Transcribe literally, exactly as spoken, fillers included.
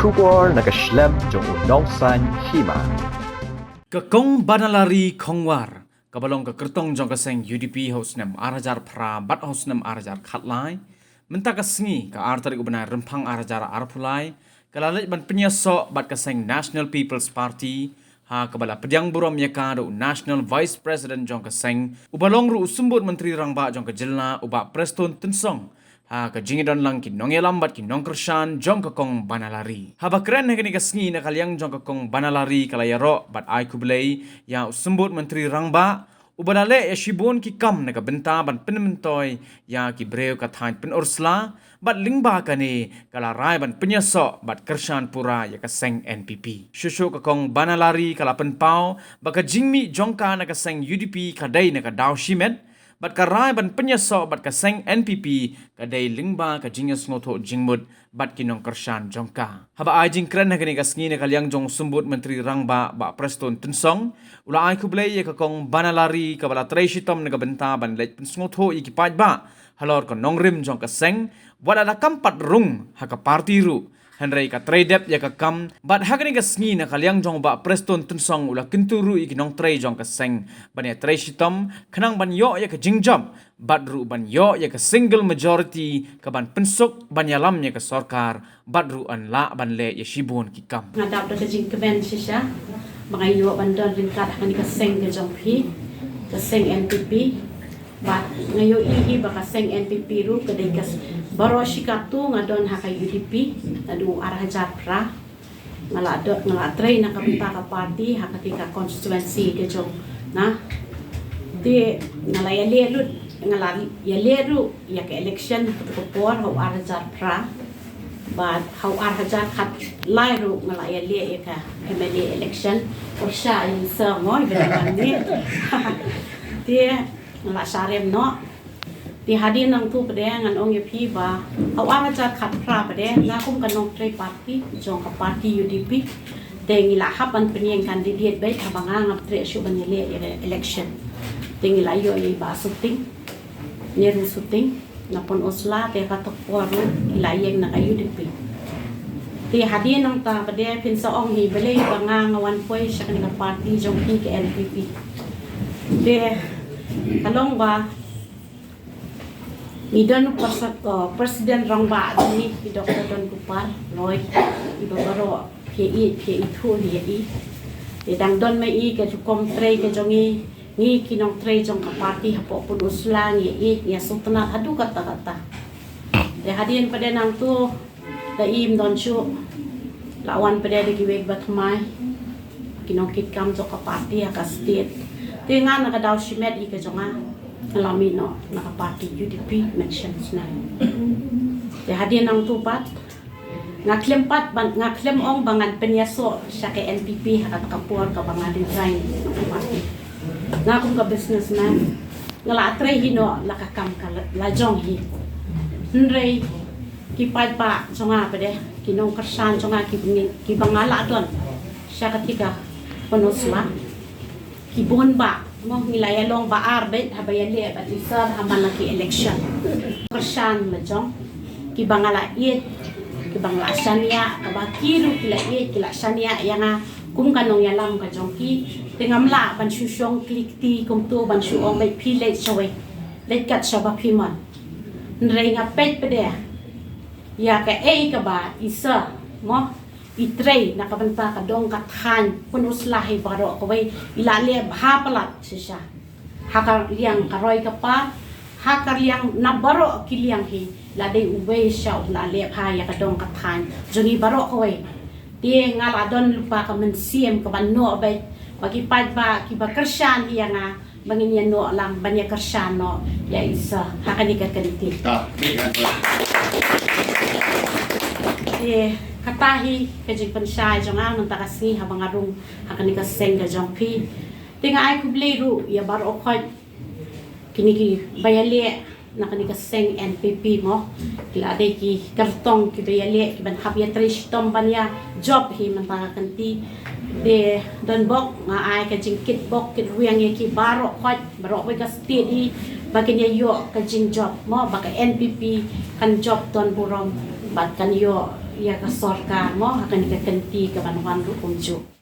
Khubor na ka shlem jong u nongsaiñ hima. Ka Kong Banalari Khongwar, kaba long ka kyrtong jong ka seng U D P ha u snem ar hajar phra bad ha u snem ar hajar khatlai, mynta ka sngi ka ar tarik u bnai Rymphang ar hajar arphew lai, ka la leit ban pynïasoh bad ka seng National People's Party, ha kaba la pdiang burom ïa ka da u National Vice President jong ka seng, uba long ruh u Symbud Myntri Rangbah jong ka jylla, u Bah Prestone Tynsong, ha ka jingïadon lang ki nongïalam bad ki nongkyrshan jong ka Kong Banalari. Haba kren ha kane ka sngi na ka liang jong ka Kong Banalari ka la ïaroh bad ai khublei ïa u Symbud Myntri Rangbah, uba la leh ïa shibun ki kam na ka bynta ban pynmyntoi ïa ki briew ka thaiñ Pynursla, bad lyngba kane ka la rai ban pynïasoh bad kyrshan pura ïa ka seng N P P. Shuh shuh ka Kong Banalari ka la pynpaw ba ka jingmih jong ka na ka seng U D P ka dei na ka daw shimet, bad ka rai ban pynïasoh bad ka seng N P P ka dei lyngba ka jingïasngewthuh jingmut bad ki nongkyrshan jong ka. Haba ai jingkren ha kane ka sngi na ka liang jong u Symbud Myntri Rangbah, Bah Prestone Tynsong, u la ai khublei ïa ka Kong Banalari kaba la trei shitom na ka bynta ban leit pynsngewthuh ïa ki paidbah halor ka nongrim jong ka seng, wat la da kam pat rung ha ka party ruh, hynrei ka trei dep ïa ka kam, bad ha kane ka sngi na ka liang jong u Bah Prestone Tynsong u la kyntu ruh ïa ki nongtrei jong ka seng ban ïatrei shitom khnang ban ïoh ïa ka jingjop, bad ruh ban ïoh ïa ka single majority ka ban pynsuk ban ïalam ïa ka sorkar, bad ruh yn lah ban leh ïa shibun ki kam. Nga dap da ka jingkmen shisha ba nga ïoh ban don ryngkat ha kane ka seng ka jong phi, ka seng N P P. Bad nga ïohi hi ba ka seng N P P ruh ka dei ka s-, baroh shi katto nga don ha ka U D P naduh ar hajar phra. Nga la don, nga la trei na ka bynta ka party ha kata ka constituency ka jong nga. Te nga la ïaleh lut, nga la ïaleh ruh ïa ka election ha kata ka por ha u ar hajar phra. Bad ha u ar hajar khatlai ruh nga la ïaleh ïa ka M L A election. Pyrshah ïa i sir mo, i ba dang ne. Te nga la sharem noh. Te hadien nangtu pat de ngan ong ïa phi ba ha u ar hajar khatphra pat de nga kum ka nongtrei party jong ka party U D P. Te ngi la hap ban pynïeng candidate beit haba nga ngam treh shuh ban ïaleh ïa ka election. Te ngi la ïoh ïa i Bah Suting, Neru Suting, na Pynursla, te ha kata ka por ruh i la ïeng na ka U D P. Te hadien nangta pat de phin sa ong hi balei ba nga nga wan poi sha kane ka party jong phi ka N P P. Te ka long ba ngi don u pres-, uh, President Rangbah jong ngi, i Doctor Don Gopal Roy, iba baroh phi ïeit phi ithuh hi ïa i. Te dang don ma i ka rukom trei ka jong ngi, ngi ki nongtrei jong ka party hapoh Pynursla ngi ïeit, ngi sngewtynnat haduh katta katta. Te hadien pat de nangtu da im don shuh, la wan pat de da kiwei ba thymmai ki nongkitkam jong ka party ha ka state. Te nga na ka daw shimet i ka jong nga, nga la mih noh na ka party U D P mynshwa snem. Te hadien nangtu pat nga khlem pat ban, nga khlem ong ba ngan pynïasoh sha ka N P P ha kata ka por kaba nga resign na ka party. Nga kum ka businessman, nga la trei hi noh la ka kam ka la, la jong hi. Hynrei ki paidbah jong nga pat de, ki nongkyrshan jong nga ki bangin, ki ba nga la don sha kata ka Pynursla, ki bun bah, mo, ngi la ïalong ba ar beit haba ïaleh bad i sir ha man la ki election. Kyrshan la jong ki ba nga la ïeit, ki ba nga la shaniah, kaba ki ruh ki la ïeit, ki la shaniah ïa nga kum ka nongïalam ka jong ki. Te ngam lah ban shu shong kli kti kumtu ban shu ong beit phi leit shawei, leit kat shaba phi mon. Hynrei nga peit pat de ïa kaei kaba i sir, mo, i trei na ka bynta ka dong ka thaiñ Pynursla hi baroh kawei, i la leh bha palat shisha. Ha ka liang ka roi ka par, ha ka liang na baroh ki liang hi, la dei uwei sha u la leh bha ïa ka dong ka thaiñ jong ngi baroh kawei. Te nga la don lypa ka mynsiem kaba noh beit ba ki paidbah kiba kyrshan hi ïa nga ba ngin ïa noh lang ban ïa kyrshan noh ïa i sir ha kane ka kynti. Te kata hi ka jingpynshai jong nga mynta ka sngi haba nga rung ha kane ka seng ka jong phi. Te nga ai khublei ruh ïa baroh khoit kine kiba ïaleh na kane ka seng N P P, mo. Ki la dei ki kyrtong kiba ïaleh, ki ban hap ïatrei shitom ban ïa jop hi mynta ka kynti. Te don bok nga ai ka jingkit bok kit rwiang ïa ki baroh khoit, baroh kawei ka state hi, ba kin ïa ïoh ka jingjop, mo, ba ka N P P kan jop don burom bad kan ïoh ïa ka sorkar mo, ha kane ka kynti ka ban wan ruh kumjuh.